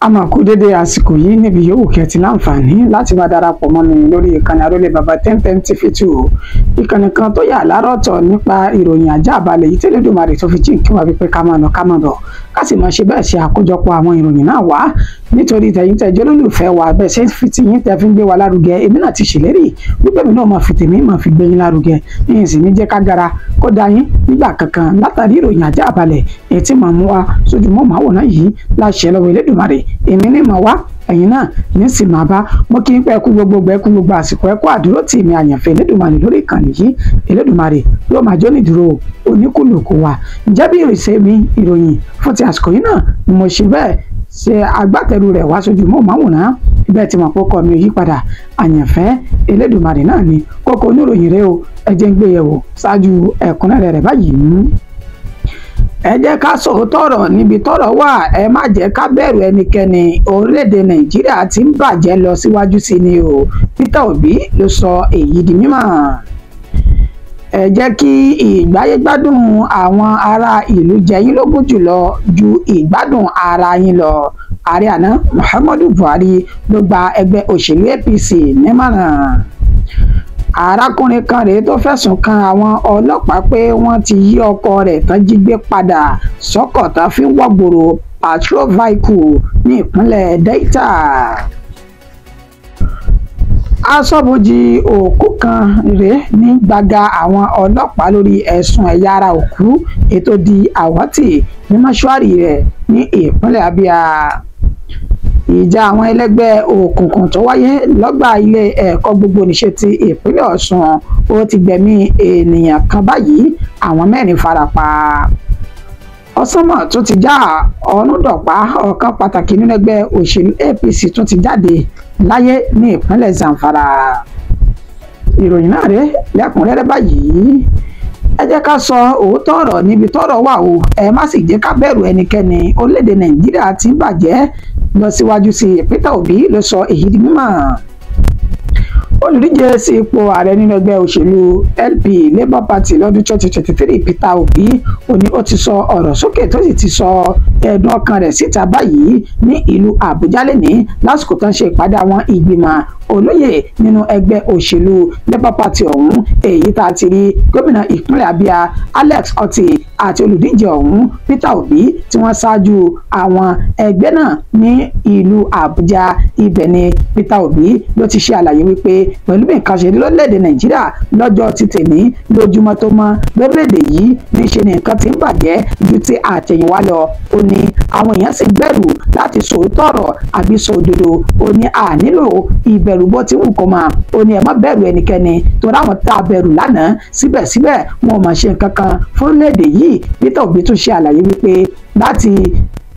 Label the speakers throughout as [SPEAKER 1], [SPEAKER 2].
[SPEAKER 1] A máa kú dédé àsìkò yìí níbi yòówù kẹ́ ti láǹfààní láti máa darapọ̀ mọ́ mi lórí ìkànnì Arólé Baba 1010 TV 2, ìkànnì kan tó yà lárọ̀ọ̀tọ̀ nípa ìròyìn àjààbalẹ̀ yìí tẹ́lẹ̀dùmarè tó fi jíǹkí wá wípé ká máa lọ ká máa bọ̀, ká sì máa ṣe bẹ́ẹ̀ ṣe àkójọpọ̀ àwọn ìròyìn náà wá nítorí tẹ̀yin tẹ́ jẹ́ olólùfẹ́ wa, bẹ́ẹ̀ ṣe fi ti yín tẹ́ fi ń gbé wa lárugẹ. Èmi náà ti ṣèlérí wípé mi náà máa fi tèmi máa fi gbé yín lárugẹ, yín sì ní jẹ́ ká gara kó da yín nígbà kankan látàrí ìròyìn àjààbalẹ̀ èyí tí màá mú wa sójú mọ́ màwòrán yìí láṣẹ lọ́wọ́ Elédùmarè. Èmi ní màá wá, ẹ̀yin náà ní sì máa bá. Mo kí n pẹ́ kú gbogbo ẹkú gbogbo àsìkò ẹkú àdúró tì mí àyànfẹ́ Elédùmarè lórí ìkànnì yìí. Elédùmarè yóò máa jó nídúró oníkùlùkù wa. Ǹjẹ́ bí ìrìnsẹ̀ mi ìròyìn fún ti àsìkò yìí náà ni mo ṣe bẹ́ẹ̀ ṣe agbátẹrù rẹ̀ wá sójú mọ́ màwòrán ibẹ̀ tí mo kọ́ mi ò yí padà, àyànfẹ́ Elédùmarè náà ni kókó oníròyìn rẹ o. Ẹ jẹ́ ń gbé yẹ̀wò ṣáájú ẹ̀kúnrẹ́rẹ́ rẹ̀ báyìí. Ẹ jẹ́ ká sòótọ́ ọ̀rọ̀ níbi tọ́rọ̀ wà, ẹ má jẹ́ ká bẹ̀rù ẹnikẹ́ni. Orílẹ̀-èdè Nàìjíríà ti ń bàjẹ́ lọ síwájú sí ni o, Peter Obi ló sọ èyí di mímọ̀. Ẹ jẹ́ kí ìgbáyégbádùn àwọn ará ìlú jẹ yín lógún jùlọ ju ìgbádùn ara yín lọ. Ààrẹ àná Muhammadu Buhari ló gba ẹgbẹ́ òṣèlú APC nímọ̀ràn. Arákùnrin kan rèé tó fẹ̀sùn kan àwọn ọlọ́pàá pé wọ́n ti yí ọkọ rẹ̀ tán jí gbé padà sọ́kọ̀ tán fi ń wọ́gbòrò patrol vehicle ní ìpínlẹ̀ Delta. Aṣọ́bodè òkú kan rèé ní gbàgà àwọn ọlọ́pàá lórí ẹ̀sùn ẹ̀yà ara òkú ètò di àwátì ní mọ́ṣúárì rẹ̀ ní ìpínlẹ̀ Abia. Ìjà àwọn ẹlẹ́gbẹ́ òkùnkùn tó wáyé lọ́gbà ilé ẹ̀kọ́ gbogboníṣe ti ìpínlẹ̀ Ọ̀ṣun ó ti gbẹ̀mí ènìyàn kan báyìí, àwọn mẹ́rin farapa. Ọ̀sánmọ̀ tó ti já Ọ̀nùdọ̀pá, ọ̀kan pàtàkì nínú ẹgbẹ́ òṣèlú APC tó ti jáde láyé ní ìpínlẹ̀ Zamfara. Ìròyìn náà rèé lẹ́kùnrẹ́rẹ́ báyìí. Ẹ jẹ́ ká sọ òótọ́ ọ̀rọ̀ níbi tọ́rọ̀ wà o, ẹ má sì jẹ́ ká bẹ̀rù ẹnikẹ́ni. Orílẹ̀-èdè Nàìjíríà ti ń bàjẹ́ lọ síwájú sí i, Peter Obi ló sọ èyí di mímọ̀. Olùdíje sí ipò ààrẹ nínú ẹgbẹ́ òṣèlú LP Labour Party lọ́dún 2023, Peter Obi ó ní ó ti sọ ọ̀rọ̀ sókè tó sì ti sọ ẹ̀dùn ọkàn rẹ̀ síta báyìí ní ìlú Àbújá lẹ́ni lásìkò tó ń ṣe ìpàdé àwọn ìgbìmọ̀ olóyè nínú ẹgbẹ́ òṣèlú Labour Party ọ̀hún, èyí tá a ti rí gómìnà ìpínlẹ̀ Abia Alex Otti àti olùdíje ọ̀hún Peter Obi tí wọ́n ṣáájú àwọn ẹgbẹ́ náà ní ìlú Àbújá. Ibẹ̀ ni Peter Obi ló ti ṣe àlàyé wípé pẹ̀lú bí nǹkan ṣe rí lórílẹ̀‐èdè Nàìjíríà lọ́jọ́ ti tèmi lójúmọ́ tó mọ́ lórílẹ̀‐èdè yìí níṣe ni nǹkan ti ń bàjẹ́ ju ti àtẹ̀yìnwá lọ. Ó ní àwọn èèyàn sì bẹ̀rù láti sòótọ́ ọ̀rọ̀ àbí sọ òdodo. Ó ní a nílò ìbẹ̀rù bó ti wù kó máa. Ó ní ẹ má bẹ̀rù ẹnikẹ́ni torí àwọn tá a bẹ̀rù lánàá síbẹ̀síbẹ̀ wọn ò máa ṣe nǹkan kan fún orílẹ̀-èdè yìí. Peter Obi tún ṣe àlàyé wípé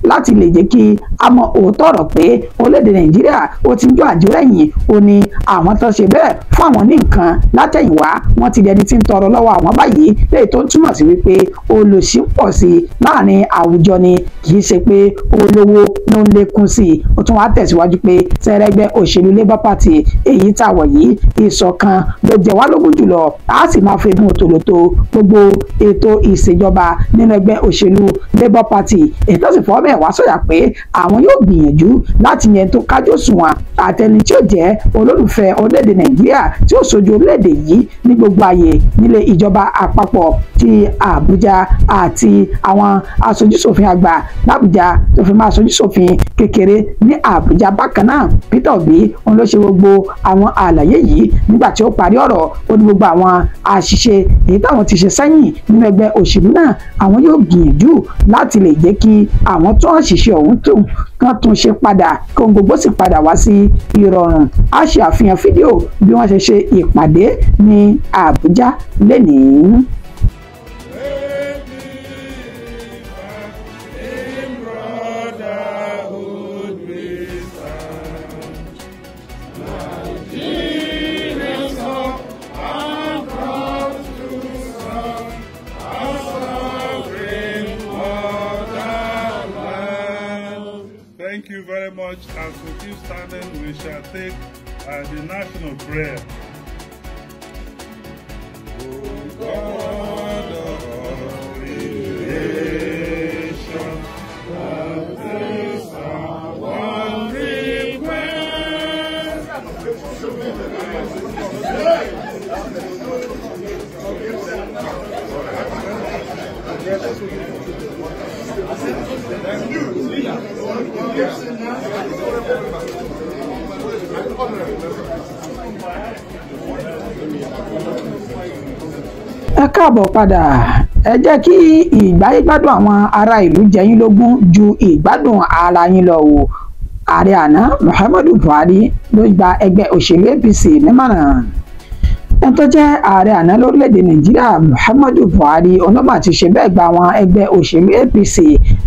[SPEAKER 1] láti lè jẹ́ kí a mọ òótọ́ ọ̀rọ̀ pé orílẹ̀-èdè Nàìjíríà ó ti ń jó àjórẹ̀yìn. Ó ní àwọn tó ṣe bẹ́ẹ̀ fún àwọn ní nǹkan látẹ̀yìnwá wọ́n ti dẹni tí ń tọrọ lọ́wọ́ àwọn báyìí, léyìí tó ń túmọ̀ sí wípé olòṣì ń pọ̀ sí i láàrin àwùjọ ni, kì í ṣe pé olówó ló ń lékún sí i. Ó tún wá tẹ̀síwájú pé sẹ́rẹ́gbẹ́ òṣèlú Labour Party èyí tá a wọ̀ yìí ìṣọ̀kan ló jẹ wá lógún jùlọ, a sì máa fi egun òtòlótò gbogbo ètò ìṣèjọba nínú ẹgbẹ́ òṣèlú Labour Party. Ètò sì fọ́ bẹ́ẹ̀ wá sọ̀yà pé àwọn yóò gbìyànjú láti yẹn tó kájú òṣùwọ̀n àtẹni tí ó jẹ́ olólùfẹ́ orílẹ̀-èdè Nàìjíríà tí ó sojú orílẹ̀-èdè yìí ní gbogbo ààyè nílé ìjọba àpapọ̀ ti Àbújá àti àwọn aṣojúṣòfin àgbà l'Àbújá tó fi máa aṣojúṣòfin kékeré ní Àbújá. Bákan náà Peter Obi òun ló ṣe gbogbo àwọn àlàyé yìí nígbà tí ó parí ọ̀rọ̀. Ó ní gbogbo àwọn àṣìṣe èyí táwọn ti ṣe sẹ́yìn nínú ẹgbẹ́ òṣèlú náà àwọn yóò gbìyànjú láti lè jẹ́ kí àwọn tó àṣìṣe ọ̀hún tó kan tún ṣe padà kí ohun gbogbo sì padà wá sí ìrọ̀rùn. A ṣe àfihàn fídíò bí wọ́n ṣe ṣe ìpàdé ní Àbújá lénìí.
[SPEAKER 2] Thank you very much. As we keep standing, we shall take the national prayer. O God of creation, that is our
[SPEAKER 1] Ẹ káàbọ̀ padà. Ẹ jẹ́ kí ìgbáyégbádùn àwọn ará ìlú jẹ yín lógún ju ìgbádùn ara yín lọ o. Ààrẹ àná Muhammadu Buhari ló gba ẹgbẹ́ òṣèlú APC nímọ̀ràn. Ẹni tó jẹ́ ààrẹ àná lórílẹ̀‐èdè Nàìjíríà Muhammadu Buhari ọlọ́mà ti ṣe bẹ́ẹ̀ gba àwọn ẹgbẹ́ òṣèlú APC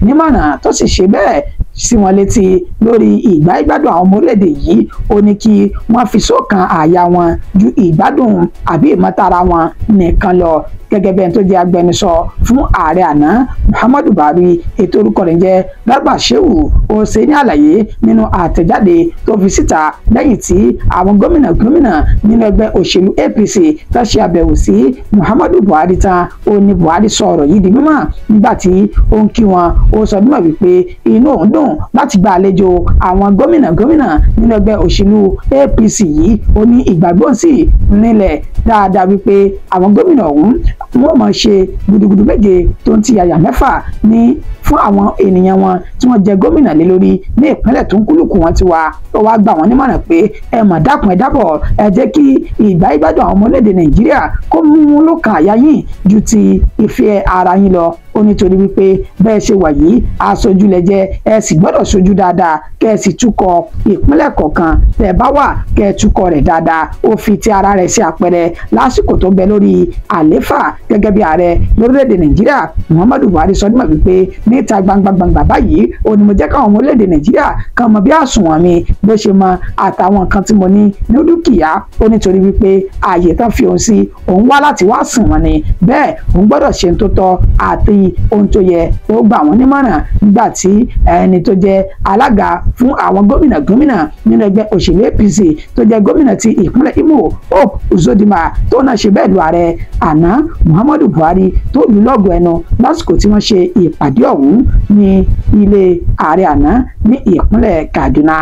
[SPEAKER 1] nímọ̀ràn, tó sì ṣe bẹ́ẹ̀ sí wọn létí lórí ìgbáyégbádùn àwọn ọmọ orílẹ̀-èdè yìí. Ó ní kí wọ́n fi sókàn àyà wọn ju ìgbádùn àbí ìmọ̀tara wọn nìkan lọ. Gẹ́gẹ́ bí ẹni tó jẹ́ agbẹnusọ fún ààrẹ àná Muhammadu Buhari, ètò orúkọ rẹ̀ jẹ́ Garba Shehu, ó ṣe ní àlàyé nínú àtẹ̀jáde tó fi síta lẹ́yìn tí àwọn gómìnà gómìnà nínú ẹgbẹ́ òṣèlú APC tó ṣe àbẹ̀wò sí Muhammadu Buhari tán. Ó ní Buhari sọ ọ̀rọ̀ yìí di mímọ̀ nígbà tí ó ń kí wọn. Ó sọ mímọ̀ wípé inú òun dùn láti gba àlejò àwọn gómìnà gómìnà nínú ẹgbẹ́ òṣèlú APC yìí. Ó ní ìgbàgbọ́ sì nílẹ̀ dáadáa wípé àwọn gómìnà ọ̀hún wọ́n máa ṣe gudugudu méje tó ń ti yàyà mẹ́fà ní fún àwọn ènìyàn wọn tí wọ́n jẹ gómìnà lé lórí ní ìpínlẹ̀ tó ń kúlùkù wọn ti wá. Ó wá gbà wọ́n nímọ̀ràn pé ẹ mà dákun, ẹ dábọ̀, ẹ jẹ́ kí ìgbà ìgbádùn àwọn ọmọ orílẹ̀-èdè Nàìjíríà kó mú lókàn àyà yín ju ti ìfẹ́ ara yín lọ. Ó nítorí wípé bẹ́ẹ̀ ṣe wà yìí, aṣojú lẹ jẹ́, ẹ sì gbọ́dọ̀ ṣojú dáadáa, kẹ́ ẹ sì túkọ̀ ìpínlẹ̀ kọ̀ọ̀kan tẹ́ ẹ bá wà, kẹ́ ẹ túkọ̀ rẹ̀ dáadáa. Ó fi ti ara rẹ̀ ṣe àpẹẹrẹ lásìkò tó ń bẹ lórí àléfà gẹ́gẹ́ bí ààrẹ lórílẹ̀‐èdè Nàìjíríà. Muhammadu Buhari sọ nímọ̀ wípé níta gbangba gbangba báyìí ó ní mo jẹ́ káwọn ọmọ orílẹ̀‐èdè Nàìjíríà kan mọ bí àsùnwọ̀n mi bó ṣe mọ àtàwọn nǹkan tí mo ní ní dúkìá. Ó nítorí wípé ààyè tán fi òun sí, òun wá láti wá sìn wọn ni, bẹ́ẹ̀ òun gbọ́dọ̀ ṣe tó tọ́ àti ohun tó yẹ. Ó gbà wọ́n nímọ̀ràn nígbà tí ẹni tó jẹ́ alága fún àwọn gómìnà gómìnà nínú ẹgbẹ́ òṣèlú APC tó jẹ́ gómìnà ti ìpínlẹ̀ Imo, Hope Uzodinma, tó náà ṣe bẹ́ẹ̀ lu ààrẹ àná Muhammadu Buhari tó lù lọ́gọ̀ọ́ ẹnu lásìkò tí wọ́n ṣe ìpàdé ọ̀hún ní ilé ààrẹ àná ní ìpínlẹ̀ Kaduna.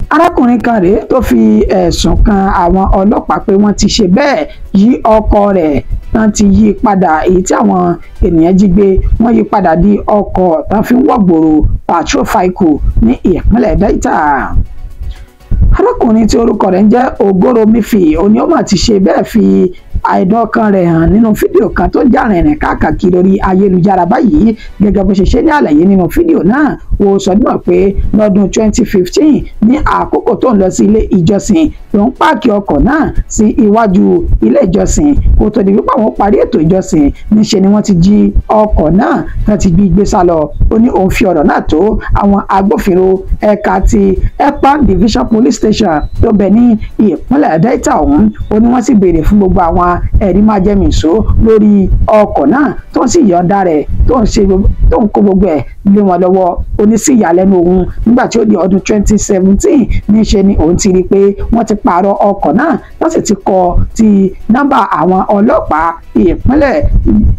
[SPEAKER 1] Arákùnrin kan rèé tó fi ẹ̀sùn kan àwọn ọlọ́pàá pé wọ́n ti ṣe bẹ́ẹ̀ yí ọkọ rẹ̀ tán ti yí padà, èyí tí àwọn ènìyàn jí gbé, wọ́n yí padà di ọkọ̀ tán fi ń wọ̀gbòrò patrol vehicle ní ìpínlẹ̀ Delta. Arákùnrin tí orúkọ rẹ̀ ń jẹ́ Ogoromifi oní ó mà ti ṣe bẹ́ẹ̀ fi àìdọ́kan rẹ̀ hàn nínú fídíò kan tó ń jà rìnrìn káàkiri lórí ayélujára báyìí. Gẹ́gẹ́ bó ṣe ṣe ní àlàyé nínú fídíò náà, ó sọ nímọ̀ pé lọ́dún 2015 ní àkókò tó ń lọ sí ilé ìjọsìn ló ń páàkì ọkọ̀ náà sí iwájú ilé ìjọsìn. Kó tó di wípé àwọn parí ètò ìjọsìn, níṣe ni wọ́n ti jí ọkọ̀ náà tán ti gbé sá lọ. Ó ní òun fi ọ̀rọ̀ náà tó àwọn agbófinró ẹ̀ka ti Ekpan Division Police Station tó bẹ ní ìpínlẹ̀ Delta ọ̀hún. Ó ní wọ́n sì béèrè fún gbogbo àwọn ẹ̀rí májẹ̀mísọ lórí ọkọ̀ náà, tó ń sì yọ̀ǹda rẹ̀, tó ń kó gbogbo ẹ̀ lé wọn lọ́wọ́. Ó ní sí ìyàlẹ́nu òun nígbà tí ó di ọdún 2017, níṣe ni òun ti rí i pé wọ́n ti pààrọ̀ ọkọ̀ náà, wọ́n sì ti kọ ti nọ́mbà àwọn ọlọ́pàá ìpínlẹ̀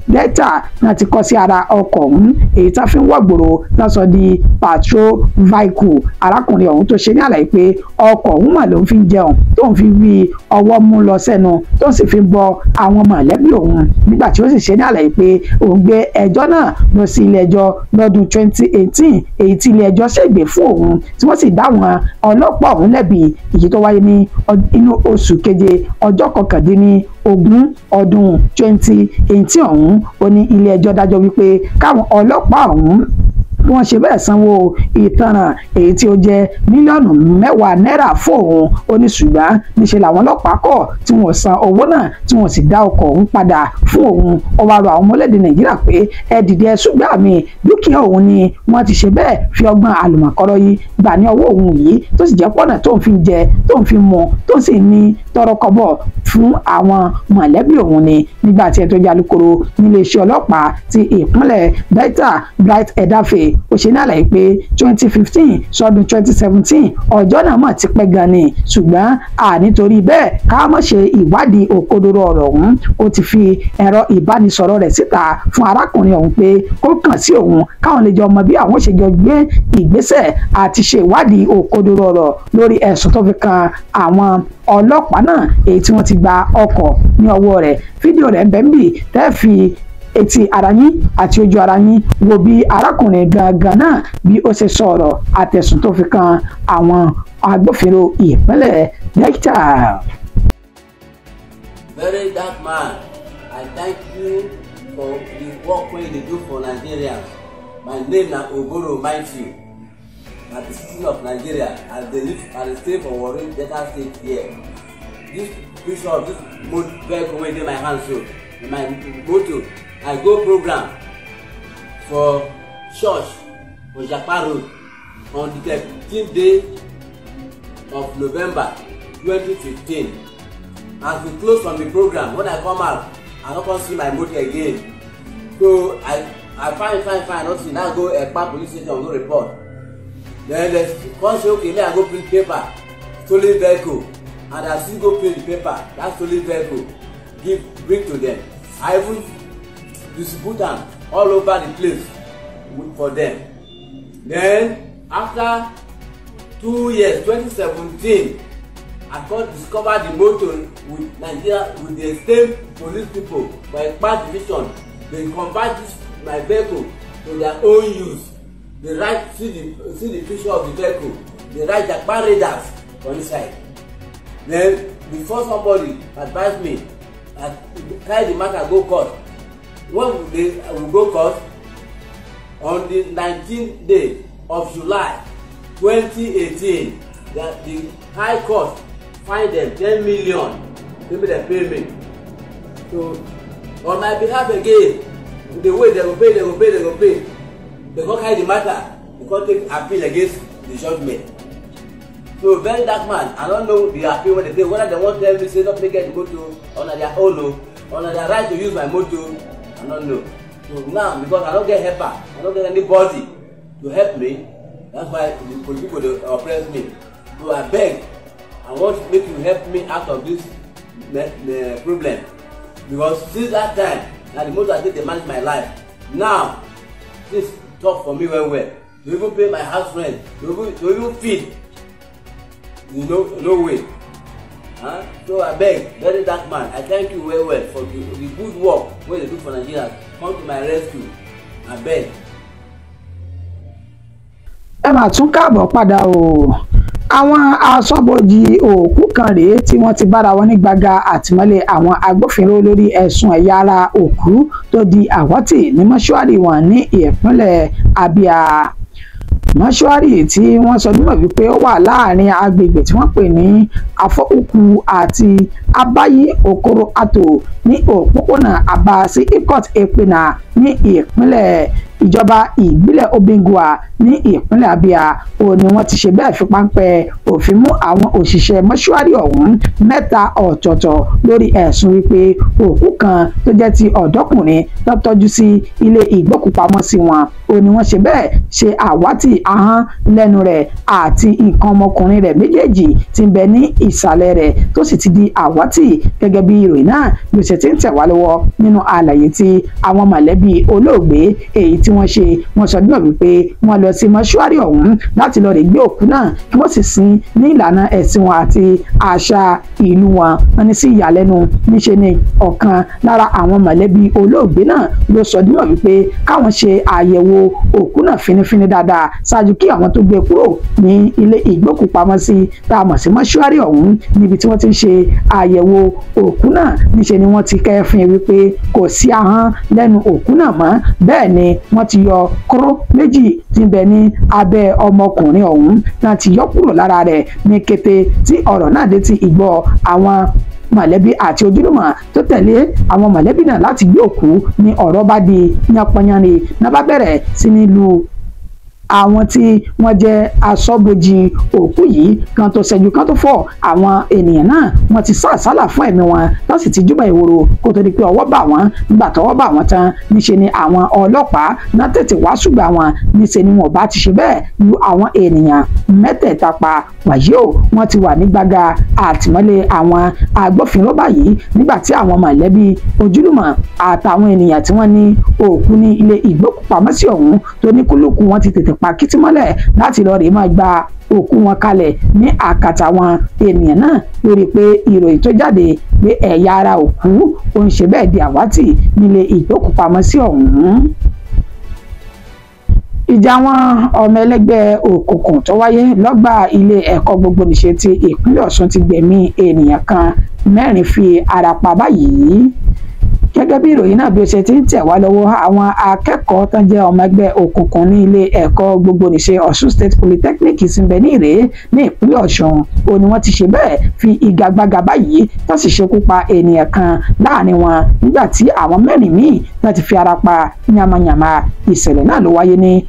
[SPEAKER 1] Delta náà ti kọ sí ara ọkọ̀ ọ̀hún, èyí tá fi ń wọ̀gbòrò náà sọ di patrol vehicle. Arákùnrin ọ̀hún tó ṣe ní àlàyé pé ọkọ̀ ọ̀hún mà ló ń fi jẹun, tó ń fi wí ọwọ́ mú lọ sẹ́nu, tó sì fi bọ àwọn mọ̀lẹ́bí òun, nígbà tí ó sì ṣe ní àlàyé pé òun gbé ẹjọ́ náà lọ sí ilé ẹjọ́ lọ́dún 2018, èyí tí ilé ẹjọ́ ṣègbè fún òun, tí wọ́n sì dá àwọn ọlọ́pàá ọ̀hún lẹ́bi, èyí tó wáyé ní inú oṣù keje ọjọ́ 19 ọdún 2018 ọ̀hún. Ó ní ilé ẹjọ́ dájọ́ wípé káwọn ọlọ́pàá ọ̀hún wọ́n ṣe bẹ́ẹ̀ sanwó ìtanràn èyí tí ó jẹ́ 10 mílíọ̀nù náírà fún òun. Ó ní ṣùgbọ́n níṣẹ́ làwọn ọlọ́pàá kọ̀ tí wọ́n san owó náà, tí wọ́n sì dá ọkọ̀ òun padà fún òun. Ó wá rọ àwọn ọmọlẹ́dẹ̀ Nàìjíríà pé ẹ dìde, ẹ ṣùgbọ́n àmì dúkìá òun ni wọ́n ti ṣe bẹ́ẹ̀ fi ọgbọ́n àlùmọ̀kọ́rọ́ yìí gbà ní ọwọ́ òun yìí, tó sì jẹ́ pọ̀nà tó ń fi jẹ, tó ń fi mu, tó sì ní tọrọkọ́bọ̀ fún àwọn mọ̀lẹ́bí òun ni. Nígbà tí ẹ tó jẹ́ alukoro níléeṣẹ́ ọlọ́pàá ti ìpínlẹ̀ Delta, Bright Edafe, ó ṣe ní àlàyé pé 2015 sọdún 2017, ọjọ́ náà mọ̀ ti pẹ́ gan ni, ṣùgbọ́n à nítorí bẹ́ẹ̀ ká má ṣe ìwádìí òkodoro ọ̀rọ̀ ọ̀hún. Ó ti fi ẹ̀rọ ìbánisọ̀rọ̀ rẹ̀ síta fún arákùnrin ọ̀hún pé kó kàn sí òun, káwọn lè jọ mọ bí àwọn ṣe jọ gbé ìgbésẹ̀ àti ṣe ìwádìí òkodoro ọ̀rọ̀ lórí ẹ̀sùn tó fi kan àwọn ọlọ́pàá náà, èyí tí wọ́n ti gba ọkọ̀ ní ọwọ́ rẹ̀. Fídíò rẹ̀ ń bẹ ń bì tẹ́ fi Etí ara yín àti ojú ara yín wo bí arákùnrin gangan náà bí ó ṣe sọ̀rọ̀ àtẹ̀sùn tó fi kan àwọn agbófinró ìpínlẹ̀ Delta.
[SPEAKER 3] Very dark man, I thank you for the work wey you dey do for Nigerians. My name na Oboro Matthew. Na the citizen of Nigeria. I dey live, I dey stay for Warri, Delta State here. This picture of this vehicle wey dey my hand so, my motor, I go program for church for Japa Road on the 13th day of November 2015. As we close from the program, when I come out, I no come see my motor again. So I find nothing. Now go Ekpa police station go report. Then they come say, okay, may I go print paper, stolen vehicle, and I still go print the paper, that stolen vehicle, bring to them. I even distribute am all over the place for them. Then after 2 years, 2017, I come discover the motor with Nigeria, with the same police people for Ekpa division. They convert this my vehicle to their own use. They write, see the picture of the vehicle. They write Japa Raiders on the side. Then before somebody advise me, I carry the matter go court. When they will go court on the 19th day of July 2018, that the High Court find them 10 million. They make them pay me. So on my behalf again, the way they go pay, they go pay, they go pay. They go carry the matter. They go take appeal against the judgment. So very dark man, I don't know the appeal when they take, whether they want to tell me say don't make it go to on their own, on their right to use my motor. I don't know. So now, because I don't get helper, I don't get anybody to help me, that's why the people they oppress me. So I beg, I want to make you help me out of this problem. Because since that time, now the motor I take they manage my life. Now, this talk for me well well. To even pay my house rent, to even feed, you know, no way. Huh? So I beg, very dark man, I thank you well well for the good work wey they do for Nigeria. Come to my rescue, I beg.
[SPEAKER 1] Ẹ máa tún káàbọ̀ padà o. Àwọn aṣọ́bodè òkú kan rèé tí wọ́n ti bára wọn ní gbàgà àtìmọ́lé àwọn agbófinró lórí ẹ̀sùn ẹ̀yà ara òkú tó di àwátì ní mọ́ṣúárì wọn ní ìpínlẹ̀ Abia. Mọ́ṣúárì tí wọ́n sọ nímọ̀ wípé ó wà láàrin agbègbè tí wọ́n pè ní Afọ́ukwu àti Abayi Okoro Ato ní òpópónà Aba sí Ikot Epena ní ìpínlẹ̀ ìjọba ìbílẹ̀ Obingwa ní ìpínlẹ̀ Abia. Ó ní wọ́n ti ṣe bẹ́ẹ̀ fi páńpẹ́ òfin mú àwọn òṣìṣẹ́ mọ́ṣúárì ọ̀hún mẹ́ta ọ̀tọ̀ọ̀tọ̀ lórí ẹ̀sùn wípé òkú kan tó jẹ́ ti ọ̀dọ́kùnrin tó tọ́jú sí ilé ìgbókùpamọ́sí wọn. Ó ní wọ́n ṣe bẹ́ẹ̀ ṣe àwátì ahọ́n lẹ́nu rẹ̀ àti nǹkan ọmọkùnrin rẹ̀ méjèèjì tí ń bẹ ní ìsàlẹ̀ rẹ̀ tó sì ti di àwátì, gẹ́gẹ́ bí ìròyìn náà bí ó ṣe ti ń tẹ̀ wá lọ́wọ́ nínú àlàyé tí àwọn mọ̀lẹ́bí olóògbé èyí tí wọ́n ṣe. Wọ́n sọ nígbà wípé wọ́n lọ sí mọ́ṣúárì ọ̀hún láti lọ rè gbé òkú náà kí wọ́n sì sin ní ìlànà ẹ̀sìn wọn àti àṣà ìlú wọn. Wọ́n ní sí ìyàlẹ́nu níṣe ni ọ̀kan lára àwọn mọ̀lẹ́bí olóògbé náà ló sọ nígbà wípé káwọn ṣe àyẹ̀wò òkú náà finifini dáadáa ṣáájú kí àwọn tó gbé kúrò ní ilé ìgbókùpamọ́sí tá a mọ̀ sí mọ́ṣúárì ọ̀hún níbi tí wọ́n ti ń ṣe àyẹ̀wò òkú náà. Níṣe ni wọ́n ti kẹ́fín wípé kò sí ahọ́n lẹ́nu òkú náà mọ́, bẹ́ẹ̀ ni wọ́n ti yọ kóró méjì tí ń bẹ ní abẹ́ ọmọkùnrin ọ̀hún náà ti yọ kúrò lára rẹ̀. Ní kété tí ọ̀rọ̀ náà dé ti ìgbọ́ àwọn mọ̀lẹ́bí àti ojúlùmọ̀ tó tẹ̀lé àwọn mọ̀lẹ́bí náà láti gbé òkú ní ọ̀rọ̀ bá di yánpọnyánrin náà bá bẹ̀rẹ̀ sí ní lu àwọn tí wọ́n jẹ́ aṣọ́bodè òkú yìí kan tó ṣẹ́jú kan tó fọ̀. Àwọn ènìyàn náà wọ́n ti sá àsálà fún ẹ̀mí wọn tó sì ti júbà ìwòrò kó tó di pé ọwọ́ bà wọ́n. Nígbà tọ́wọ́ bà wọ́n tán níṣe ni àwọn ọlọ́pàá náà tètè wá ṣùgbọ́n wọn níṣe ni wọn bá ti ṣe bẹ́ẹ̀ lu àwọn ènìyàn mẹ́tẹ̀ẹ̀ta pa. Wàyí o, wọ́n ti wà ní gbàgà àtìmọ́lé àwọn agbófinró báyìí nígbà tí àwọn mọ̀lẹ́bí ojúlùmọ̀ àtàwọn ènìyàn tí wọ́n ní òkú ní ilé ìgbókùpamọ́sí ọ̀hún tó ní kúlùkù wọn ti tètè pa kìtìmọ́lẹ̀ láti lọ rèé máa gba òkú wọn kalẹ̀ ní àkàtà wọn ènìyàn náà lórí pé ìròyìn tó jáde pé ẹ̀yà ara òkú ó ń ṣe bẹ́ẹ̀ di àwátì nílé ìgbókùpamọ́sí ọ̀hún. Ìjà àwọn ọmọ ẹlẹ́gbẹ́ òkùnkùn tó wáyé lọ́gbà ilé ẹ̀kọ́ gbogbonìṣe ti ìpínlẹ̀ Ọ̀ṣun ti gbẹ̀mí ènìyàn kan, 4 fi ara pa báyìí. Gẹ́gẹ́ bí ìròyìn náà bí ó ṣe ti ń tẹ̀ wá lọ́wọ́, àwọn akẹ́kọ̀ọ́ tán jẹ́ ọmọ ẹgbẹ́ òkùnkùn ní ilé ẹ̀kọ́ gbogbonìṣe Ọ̀ṣun State Polytechnic síbẹ̀ ní Ìrè ní ìpínlẹ̀ Ọ̀ṣun ó ní wọ́n ti ṣe bẹ́ẹ̀ fi ìgagbága báyìí tó sì ṣekú pa ènìyàn kan láàrin wọn nígbà tí àwọn 4 míì náà ti fi ara pa yamayama. Ìṣẹ̀lẹ̀ náà ló wáyé ní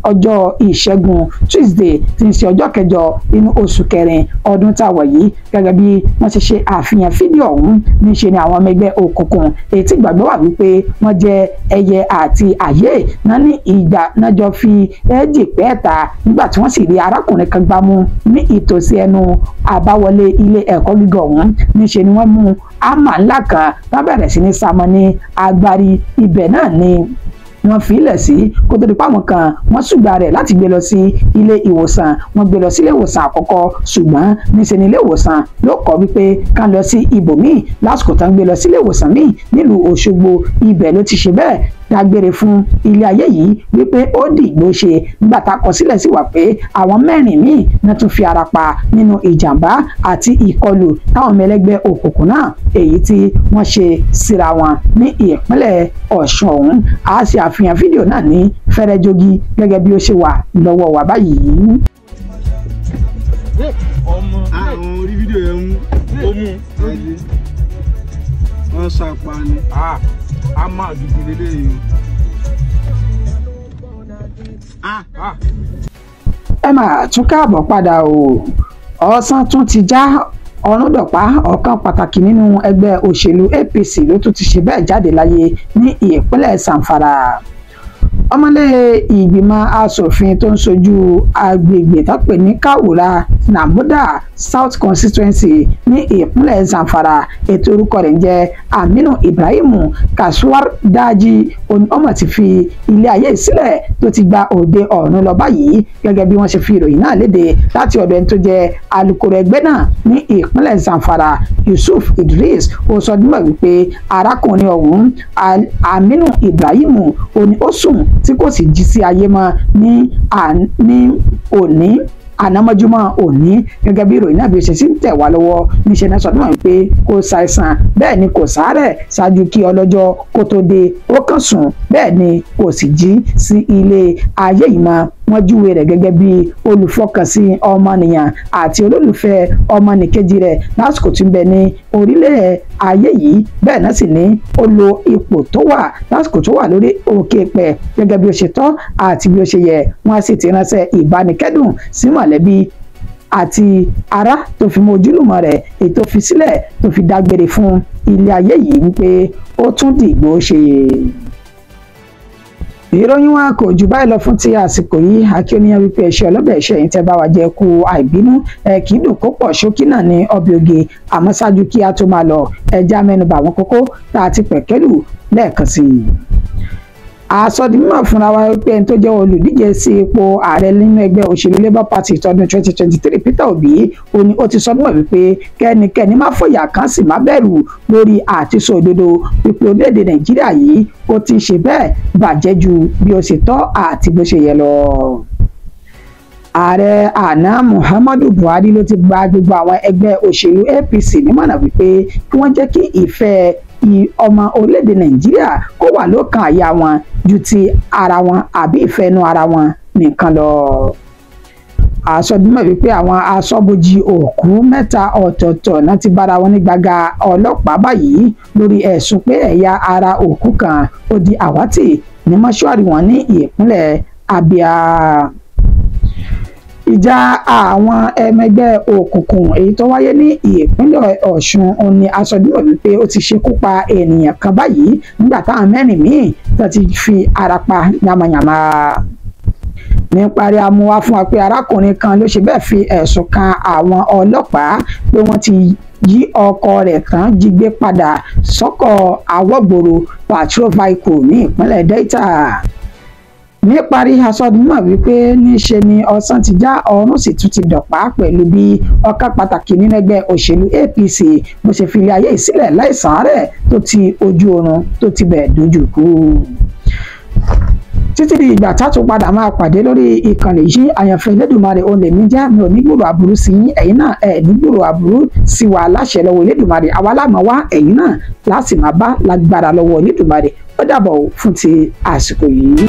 [SPEAKER 1] ọjọ́ ìṣẹ́gun Tuesday tí ń ṣe ọjọ́ kẹjọ inú oṣù kẹrin ọdún tá a wà yìí. Gẹ́gẹ́ bí wọ́n ṣe ṣe àfihàn fídíò ọ̀hún, níṣe ni àwọn ọmọ ẹgbẹ́ òkùnkùn èyí tí ìgbàgbọ́ wà wípé wọ́n jẹ́ ẹyẹ àti àyè náà ní ìgbà náà jọ fi ẹ́ẹ́jì pẹ́ẹ́ta nígbà tí wọ́n sì rí arákùnrin kan gbámú ní ìtòsí ẹnu àbáwọlé ilé ẹ̀kọ́ gíga ọ̀hún. Níṣe ni wọ́n mú ámà ńlá kan wọ́n bẹ̀rẹ̀ sí ní samọ ní agbárí ibẹ̀ náà ni wọ́n fi ilẹ̀ sí kó tó di pa àwọn kan wọ́n ṣùgbà rẹ̀ láti gbé lọ sí ilé ìwòsàn. Wọ́n gbé lọ sí ilé ìwòsàn àkọ́kọ́, ṣùgbọ́n níṣe ni ilé ìwòsàn ló kọ̀ wípé ká lọ sí ibòmíì. Lásìkò tán gbé lọ sí ilé ìwòsàn míì nílùú Òṣogbo, ibẹ̀ ló ti ṣe bẹ́ẹ̀ dágbére fún ilé ayé yìí wípé ó dìgbò ṣe. Nígbà tá a kọ sílẹ̀ sí wà pé àwọn 4 míì náà tún fi ara pa nínú ìjàmbá àti ìkọlù táwọn ọmọ ẹlẹ́gbẹ́ òkùnkùn náà èyí tí wọ́n ṣe síra wọn ní ìpínlẹ̀ Ọ̀ṣun ọ̀hún. A ṣe àfihàn fídíò náà ní fẹ́rẹ́jógí gẹ́gẹ́ bí ó ṣe wà lọ́wọ́ wa báyìí.
[SPEAKER 4] Àwọn orí fídíò yẹn mú ó mú wọ́n ṣàpá ni. A máa gidi lélẹ́yìn o.
[SPEAKER 1] Ẹ máa tún káàbọ̀ padà o. Ọ̀sán tún ti já Ọ̀rúndọ̀pá, ọ̀kan pàtàkì nínú ẹgbẹ́ òṣèlú APC ló tún ti ṣe bẹ́ẹ̀ jáde láyé ní ìpínlẹ̀ Zamfara. Ọmọlé ìgbìmọ̀ asòfin tó ń sojú agbègbè tó pè ní Kawura Namoda South Constituency ní ìpínlẹ̀ Zamfara, ètò orúkọ rẹ̀ ń jẹ́ Aminu Ibrahim Kasuwar Daji, ọmọ ti fi ilé ayé sílẹ̀ tó ti gba òde ọ̀run lọ báyìí. Gẹ́gẹ́ bí wọ́n ṣe fi ìròyìn náà léde láti ọ̀dọ̀ ẹni tó jẹ́ alukoro ẹgbẹ́ náà ní ìpínlẹ̀ Zamfara, Yusuf Idris, ó sọ dímọ̀ wípé arákùnrin ọ̀hún Aminu Ibrahim ó ní ó sùn tí kò sì jí sí ayé mọ́ ní òní ànámọ́júmọ́ òní. Gẹ́gẹ́ bí ìròyìn náà bí ó ṣe sì ń tẹ̀ wá lọ́wọ́, níṣẹ́ náà sọdún wọ̀nyí pé kò ṣàìsàn bẹ́ẹ̀ ni kò ṣàárẹ̀ ṣáájú kí ọlọ́jọ́ kó tó dé, ó kàn sùn bẹ́ẹ̀ ni kò sì jí sí ilé ayé yìí mọ́. Wọ́n júwe rẹ̀ gẹ́gẹ́ bí olùfọkànsìn ọmọnìyàn àti olólùfẹ́ ọmọnìkejì rẹ̀ lásìkò tí ń bẹ ní orílẹ̀ ayé yìí. Bẹ́ẹ̀ náà sì ní ó lo ipò tó wà lásìkò tó wà lórí òkè pẹ̀ gẹ́gẹ́ bí ó ṣe tọ́ àti bí ó ṣe yẹ. Wọ́n sì ti ránṣẹ́ ìbánikẹ́dùn sí mọ̀lẹ́bí àti ará tó fi mọ ojúlùmọ̀ rẹ̀ èyí tó fi sílẹ̀ tó fi dágbére fún ilé ayé yìí wípé ó tún dìgbò ṣe. Ìròyìn wa kò jù báyìí lọ fún ti àsìkò yìí. Akíọ́níyàn wípé ẹ̀ṣẹ̀ ọlọ́bẹ̀ ẹ̀ṣẹ̀ yìí tẹ́ bá wa jẹ́ kú àìbínú ẹ kì í dùn kó pọ̀ ṣókí náà ní ọbẹ̀ oge. Àmọ́ ṣáájú kí a tó máa lọ, ẹja mẹ́nubà àwọn kókó tá a ti pẹ̀kẹ́lù lẹ́ẹ̀kan sí i. Àsọdìmọ̀ fúnra wa pé ẹni tó jẹ́ olùdíje sí ipò ààrẹ nínú ẹgbẹ́ òṣèlú Labour Party tọdún 2023 Peter Obi ó ní ó ti sọdúnmọ̀ wípé kẹ́nikẹ́ni má fòyà kan sì má bẹ̀rù lórí àtisọ òdodo wípé orílẹ̀-èdè Nàìjíríà yìí ó ti ṣe bẹ́ẹ̀ bàjẹ́ ju bí ó ṣe tọ́ àti bó ṣe yẹ lọ. Ààrẹ àná Muhammadu Buhari ló ti gba gbogbo àwọn ẹgbẹ́ òṣèlú APC nímọ̀ràn wípé kí wọ́n jẹ́ kí ìfẹ́ ọmọ orílẹ̀-èdè Nàìjíríà kó wà lọ́kàn àyà wọn ju ti ara wọn àbí ìfẹ́nu ara wọn nìkan lọ. Àsọdúnmọ̀ wípé àwọn aṣọ́bodè òkú 3 ọ̀tọ̀ọ̀tọ̀ náà ti bára wọn ní gbàgà ọlọ́pàá báyìí lórí ẹ̀sùn pé ẹ̀yà ara òkú kan ó di àwátì ní mọ́ṣúárì wọn ní ìpínlẹ̀ Abia. Ìjà àwọn ẹmẹgbẹ́ òkùnkùn èyí tó wáyé ní ìpínlẹ̀ Ọ̀ṣun òun ni aṣọ́dúnmọ̀ wípé ó ti ṣekú pa ènìyàn kan báyìí nígbà táwọn 4 míì tó ti fi ara pa yamayama. Níparí amúwá fún wa pé arákùnrin kan ló ṣe bẹ́ẹ̀ fi ẹ̀sùn kan àwọn ọlọ́pàá pé wọ́n ti yí ọkọ rẹ̀ tán jí gbé padà sọ́kọ̀ awọ́gbòrò patrol vehicle ní ìpínlẹ̀ Delta. Níparí, aṣọ́dúnmọ̀ wípé níṣe ni ọ̀sán ti já, ọ̀run sì tún ti dọ̀pá pẹ̀lú bí ọ̀kan pàtàkì nínú ẹgbẹ́ òṣèlú APC bó ṣe fi ilé ayé sílẹ̀ láìsàn rẹ̀ tó ti ojú oorun tó ti bẹ̀ dojú kú. Títí di ìgbà tá a tún padà máa pàdé lórí ìkànnì yìí, àyànfẹ́ Elédùmarè òun lèmi jẹ́. Mi ò ní gbúrò aburú sí yín, ẹ̀yin náà ẹ̀ ní gbúrò aburú sí wa láṣẹ lọ́wọ́ Elédùmarè. Àwa láàmú wá, ẹ̀yin náà láti máa bá lágbára lọ́wọ́ Elédùmarè. Ó dàbọ̀ fún ti àsìkò yìí.